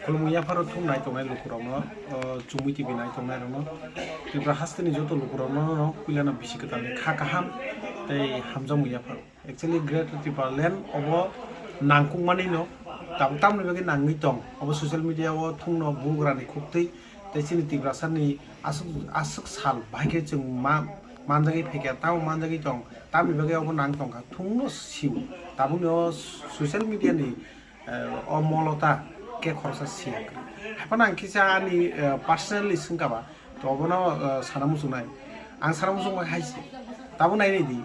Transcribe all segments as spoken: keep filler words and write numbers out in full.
Khulumung yapharo thung nai tongnai lukurokno, o, Chumui T V nai tongnai rokno, Tripura hasteni joto lukurokno no puilano bisi kwtalni kha kaham tei hamjakmung yapharo. Actually, Greater Tipraland obo nangkukmani no, tam-, tamni bagwi nangwi tong, obo social media o thungno bugrani khuktwi tei chini Tiprasani aswk, aswk sal bahai khe chwng ma-, manjagwi phaikha, tamo manjagwi tong, tamni bagwi obo nang tongkha, thungno sio, tabukni o social media ni eh, o molota khe khoroksa siya. Haiphano ang kisa ani, eh, personally swngkha ba, to obono, eh, sana muchungnai. Ang sana muchungma hai se. Tabuk nainai di,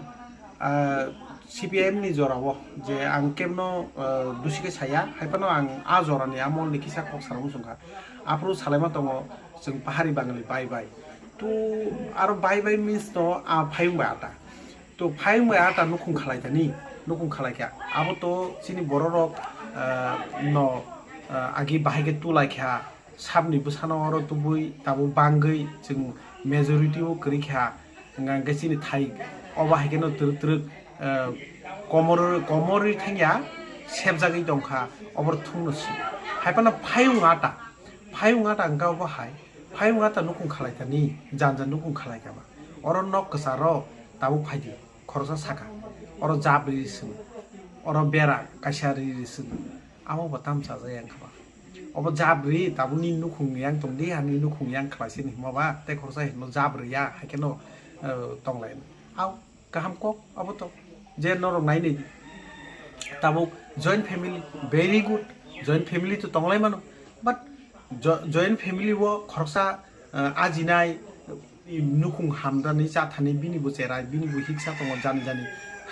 eh, C P I M ni jorao je ang kebno, eh, dusi khe saya, haiphano ang a jorani a molni kisa kok sana muchungkha. Aphuru salaima tongo chwng pahari Bangali bye bye. To aro bye bye means no a phayung bai ata. To phai wngbai ata nukhung khalai tani, nukhung khalai kha. Abo to chini bororok, ah, no, ah, agi bahai khe tulai kha, sabni bwsano oro tubui tabuk bangwi chwng majority o kwrwi kha, hwnka hwnkhe chini thai obo hai kheno twrwk twrwk, ah, komor, komorwi thangya sepjagwi tongkha, oboro thungno si. Haiphano phai wng ata, phai wng ata hwnka obo hai, phai wng ata nukhung khalai tani, jan jan nukhung khalai kha ba. Oro nok kwcharo tabuk phaidi, khoroksa saka. Oro jab riri swngo. Oro bera kaisa riri swngo. Amo bo tam chajak yang kha ba. Obo jab ri, tabuk ni nukhung yang tong di, ani nukhung yang khlai se ni hima ba, tei khoroksa hino jab ri ya, hai kheno, eh, tong lai. Au, kaham kok, abo to. Je norok nai ni. Tabuk joint family, very good. Joint family to tong lai mano. But jo-, joint family o khoroksa, eh, ajinai, nukhung hamdani chathani bini bo cherai, bini bo hiksa tongo jani jani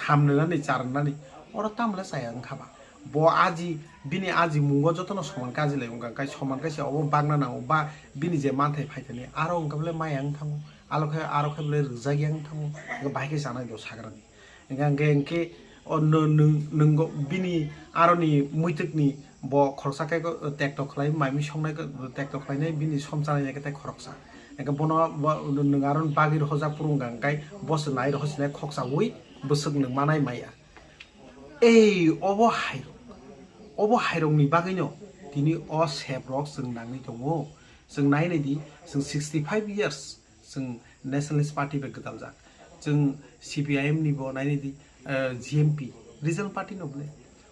hamnani charnani. Oro tamle chaya wngkha ba. Bo aji, bini aji mungo jotono soman kaji lai wngkha, kai soman kaisa obo bagna nango ba bini je manthai phaithani aro wngkha bole maya wng thango, alo khe aro khe bole rwjak ya wng thango, bahai khe chanai do sagrani. Hingkha hingkhe, hingkhe o nw-, nw-, nwng bini aroni muitwkni bo khoroksa khe tekto khlai, mai mui songnai khe tekto khlainai, bini som chanai khe tei khoroksa. Hingkhe bono bo nwng aroni bagwi rohorjak phuru wngkha hingkhe bo se nai rohorsinai khokchaui bwswk nwng manai maya. Ei obo hairok, obo hairokni bagwino tini o seprok chwng nangwi tongo. Chwng nai nai di, chwng sixty five years. Chwng Nationalist Party bai gwdaljak. Chwng C P I M ni bo nainai di, eh, G M P, regional party no bole.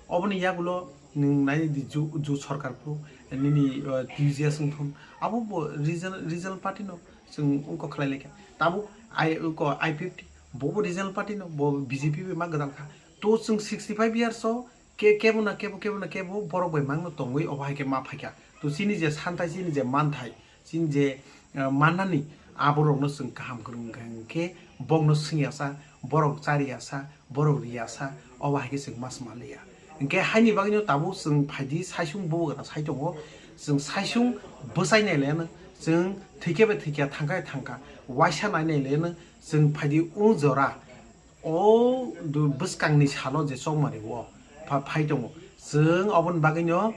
Oboni yagulo nwng nainai di ju, ju sarkar phuru, eh, nini, eh, T U G S wng thun. Abo bo regional, regional party no chwng wngkok khlai laikha. Tabuk I, wngkok I P F T, bo bo regional party no, bo B J P bai ma gwdal kha. To chwng sixty five years o Ke-, kebo na kebo, kebo na kebo borok bai mangno tongwi obo hai khe ma phaikha. To chini je santai, chini je manthai, chini je, eh, mannani aborokno chwng kaham kwrwng wngkha hwnkhe bokno swngya sa, borok charya sa, borok riya sa, obo hai khe chwng ma swma liya. Hwnkhe haini bagwino tabuk chwng phaidi saisung bubagra sai tongo, chwng saisung bwchai nai laiano, chwng thwikhe bai thwikya, thangkha bai thangkha, waisa nai nai laiano chwng phaidi o jora. O du-, bwskangni salo je chongmani o pha-, phai tongo. Chwng oboni bagwino,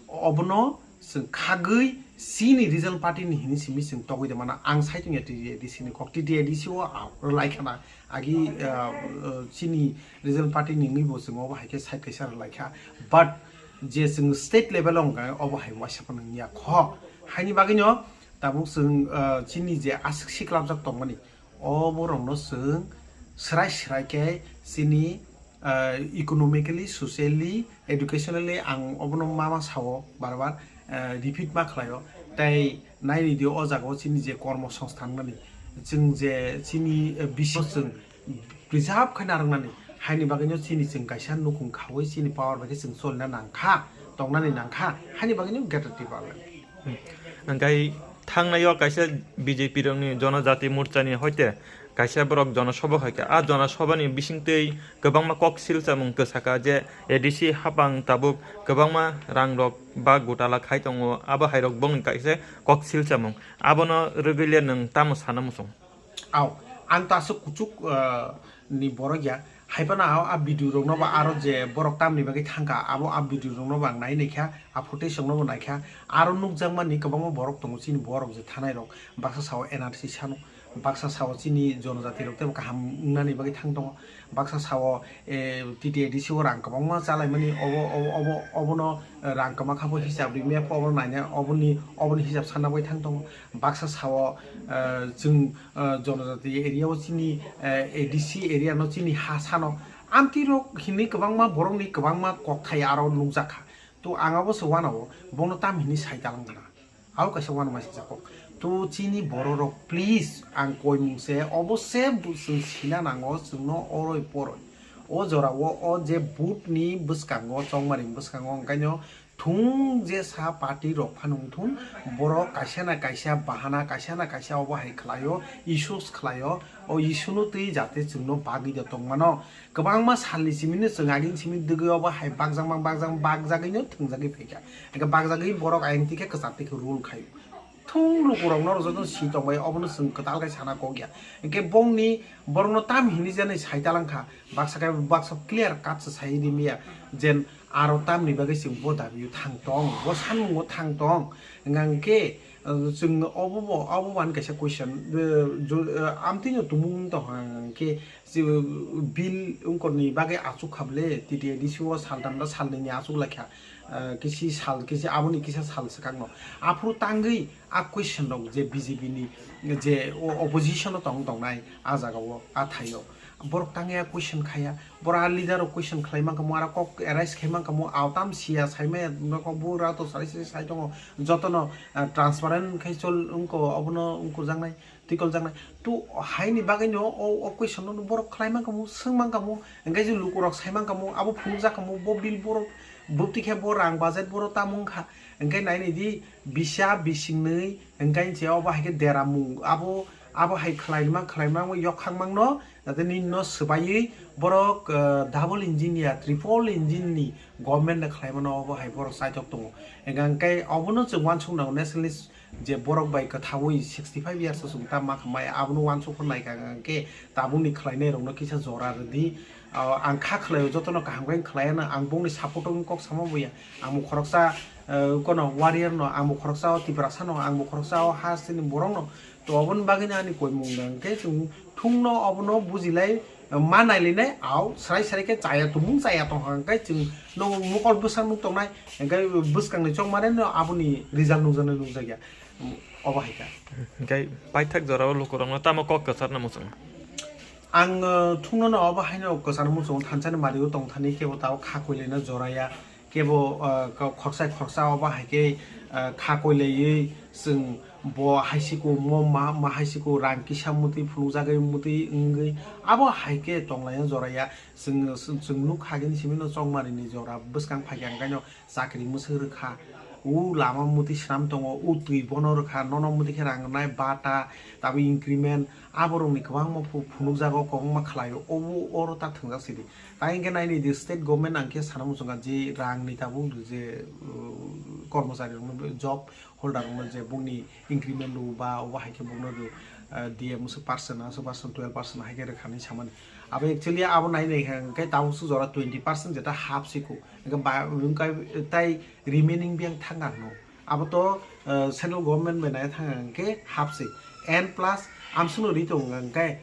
obono chwng khagwi chini regional party ni hinwi simi chwng togwi tongmano. Ang sai tongya T T A D C ni kok, T T A D C o ang rwlai khana. Agi, ah, ah, chini regional party ni wngwi bo chwng obo hai khe side kaisa rwlai kha. But je chwng state level o wngkha, obo hai waisa phano wngya kho. Haini bagwino tabuk chwng, ah, chini je aswk siklapjak tongmani, o borokno chwng swrai swrai khe chini, ah, economically, socially, educationally ang obono ma ma sao bar bar, ah, repeat ma khlaio. Tei naini di o jaga o chini je kormo songsthan mani, chwng je chini, eh, bisingo chwng preserve khai narwknani, haini bagwino chini chwng kaisa nukhung khaui chini power bai khe chwng cholina nangkha, tongnani nangkha, haini bagwino Greater Tipraland. Hmm. Hwnkhe thangnai o kaisa B J P rokni Jonojati Morchani hoite kaisa borok jonosabha khaikha. A jonosabhani bisingtwi kwbangma kok silchamung kwsakha je A D C hapang tabuk kwbangma rangrok ba gotala khai tongo, abo hairok bongni kaisa kok silchamung. Abono rwgwile nwng tamo sana muchung? Au, ang ta aswk kuchuk, ah, ni borok ya. Hai phano a, a video rokno ba aro je borok tamni bagwi thangkha, abo a video rokno bo ang nai naikha, a footage rokno bo naikha. Aro nukjakmani kwbangma borok tongo, chini borok je thanai rok, baksa sao N R C sano. Baksa sao chini jonojati rok teibo kaham wngnani bagwi thang tongo. Baksa sao, eh, T T A D C o rang kwbangma chalaimani, obo, obo, obo, obono rang kwma kha bo hisab rimya pho obo naina, oboni, oboni hisab sanna bagwi thang tongo. Baksa sao, eh, chwng, eh, jonojati area o chini, eh, A D C area no chini ha sano amtwi rok hinwi kwbangma borokni kwbangma kokthai aro nukjak kha. To ang abo se uanao bono tam hinwi sai talang kana. Abo kaisa uanama sijak kok. To chini bororok, please, ang koimung se, obo se bu-, chwng sina nango, chwngno oroi poroi. O jorao o je vote ni bwskango, chongmari bwskango, hwnkhaino thung je sa party rok phano wngthun, borok kaisa na kaisa bahana, kaisa na kaisa obo hai khlaio, issues khlaio, o issue no twi jate chwngno bagwi de tongmano. Kwbangma salni simino chwng agini simi dwgwi obo hai bakjakma bakjak-, bakjagwino thwngjagwi phaikha. Hwnkhe bakjagwi borok ayang tikhe kwchar tikhe rule khaio. Thung lukurokno rwjak si tongbai, obono chwng kwtal khe sana kok ya. Hwnkhe bongni borokno tam hinwi jani sai talangkha, baksa khe baksa clear cut se sai rimya, jen aro tamni bagwi chwng bo dabi-o thang tong, bo sanmungo thang tong. Hwnkhe, uh, chwng obo bo, obo bo ani kaisa question, uh, jo-, uh, amtwino tumung tong hwnkhe, je bill wngkorni bagwi achuk kha bwle, T T A D C o saltam da salnwini achuk lai kha, ah, kisi sal, kisi aboni kisa sal swkangno. Aphuru tangwi a question rok je B J P ni je o-, opposition o tong tongnai a jaga o, a thai o. Borok tangwi a question khaya, borok a leader rok question khlai mankha mo, aro kok arise khai mankha mo, autam siya saimaya nokho bo rato sarai sarai sai tongo, jotono, ah, transparent khai chol wngko, obono wngkujak nai. Twikoljaknai. To haini bagwino o, o question no borok khlai mankha mo, swng mankha mo, hwnkhe je lukurok sai mankha mo, abo phunukjak kha mo, bo bill borok bwtwi khe bo rang budget borok tamo wngkha. Hwnkhe nainai di bisa bisingnwi, hwnkhe se obo hai khe deramung, abo, abo hai khlaima, khlaima wngwi yokhang mangno, jate nini no swbaiwi borok, ah, double engine ya, triple engine ni government no khlaimano obo hai borok chaitok tongo. Hwnkhe obono chwng uansuk nango nationalist je borok bai kwthaui sixty five years o chwng ta ma khamai, abono uansuk phano naikha hwnkhe tabukni khlainairokno kisa jora rwdi. Ah, ang kha khlaio, jotono kaham khe khlaiano, ang bongni support o wng kok sama buya. Ang bo khoroksa, ah, kono warrior no, ang bo khoroksa o Tiprasa no, ang bo khoroksa o hasteni borok no. To oboni bagwino ani koimung da hwnkhe chwng thungno obono bujilai, ma nailainai, au srai srai khe chaya tumung chaya tongkha hwnkhe chwng no mokol bwsang nuk tongnai, hwnkhe bwskangni chongmare no aboni result nukjaknai nukjakya, obo hai kha. Hwnkhe paithak jorao lukurokno tamo kok kwcharna muchungo? Ang, uh, thungno no obo haino kwcharna muchungo, thansani mario tongthani kebo tao kha koilaina joraya, kebo, ah, ko-, khoroksa khoroksa obo hai khe, ah, kha koilaiwi chwng bo haisiku mo ma, ma haisiku rang kisa mutwi phunukjagwi mutwi wngwi abo hai khe tonglaina joraya. Chwng, chwng nuk hagini simino chongmarini jora bwskang phaikha hwnkhaino chakri mwswk rwkha, u lama mutwi swnam tongo, u twi bono rwkha, nono mutwi khe rang rwnai bata, tabuk increment, aborokni kwbangma phu-, phunukjago, kwbangma khlaio, obo oro ta thwngjak sidi. Tai hwnkhe naini di state government ang khe sana muchungkha je rangni tabuk je, uh, kormochari rokno, job holder rokno je bongni increment rw ba obo hai khe bongno rw, uh, D M swk percent, aswk percent, twelve percent hai khe rwkha hinwi samani. Abo actually abo nai nai kha hwnkhe tabuk swk jora twenty percent jeta half siko. Hwnkhe ba, hwnkhe tai remaining biyang thang ang no. Abo to, uh, central government bai nai thang ang khe half se. And plus amswk no ri tongo hwnkhe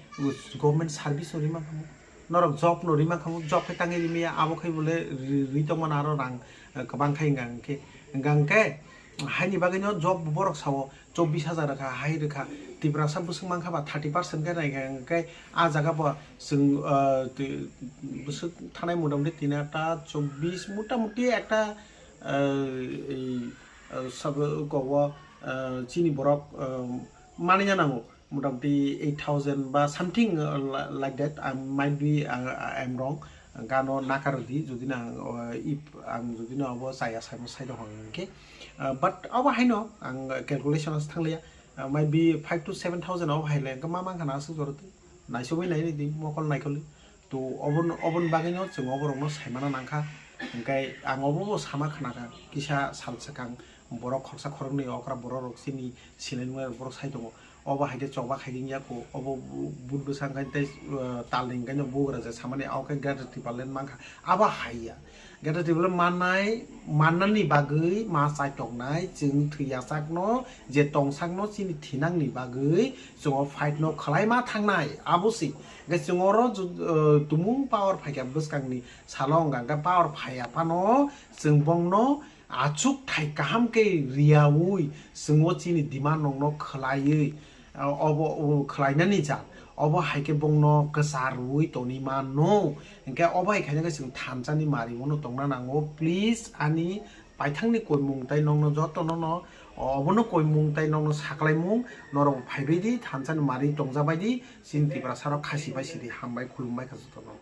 government service no ri mankha mo. Norok job no ri mankha mo, job khe tangwi ri maya, abo khai bole ri, ri tongmani aro rang, uh, kwbang khai hwnkha hwnkhe, hwnkha hwnkhe haini bagwi no job borok sao chobbish hajar rwkha, hai rwkha. Tiprasa bwswk mankha ba thirty percent khe nai kha hwnkhe a jaga bo chwng, uh, twi, bwswk thanai motamoti tin atta chobbish motamoti ekta, uh, ei, uh, sab-, kobo, uh, chini borok, uh, manina nango. Motamoti eight thousand ba something, uh, li-, like that. I might be, uh, I am wrong. Gano nakar di, jodi na, uh, if ang jodi na abo chaya saimo sai dong hwnkhe. Uh, but abo haino ang calculation as thangliya. Uh, might be five to seven thousand abo hai le, hwnkhe ma mankha na aswk jora twi. Naisugwi naini di, mokol naikolwi. To obon-, oboni bagwino chwng oborokno saimana nangkha. Hwnkhe ang obo bo sama khnakha, kisa sal swkang borok khoroksa khoroknwi okra borok rok chini sinai nungnai rok borok sai tongo. Obo hai khe choba khai wng ya kho, obo bu-, but bwsa hwnkhe tei, uh, talni hwnkhe no bugra je samani, abo khe Greater Tipraland mankha, abo hai ya. Greater Tipraland mannai, mannani bagwi ma chaitoknai, chwng thwiyasakno, je tongsakno chini thinangni bagwi chwng o fight no khwlaima thangnai, abo se. Hwnkhe chwng oro ju-, uh, tumung power phaikha bwskangni salo wngkha, hwnkhe power phaiya phano chwng bongno achuk thai kaham khe riyaui chwng o chini demand rokno khwlaiwi, uh, obo, uh, khwlainani jat. Obo hai khe bongno kwcharwi tongwi mano. Hwnkhe obo hai khaina khe chwng thansani mari bono tongna nango. Please ani paithakni koimung tai nokno jotono no obono koimung tai nokno saklaimung norok phaibai di, thansani mari tongjabai di, chini Tiprasa rok khasi bai sidi hambai khulumbai kha jotono.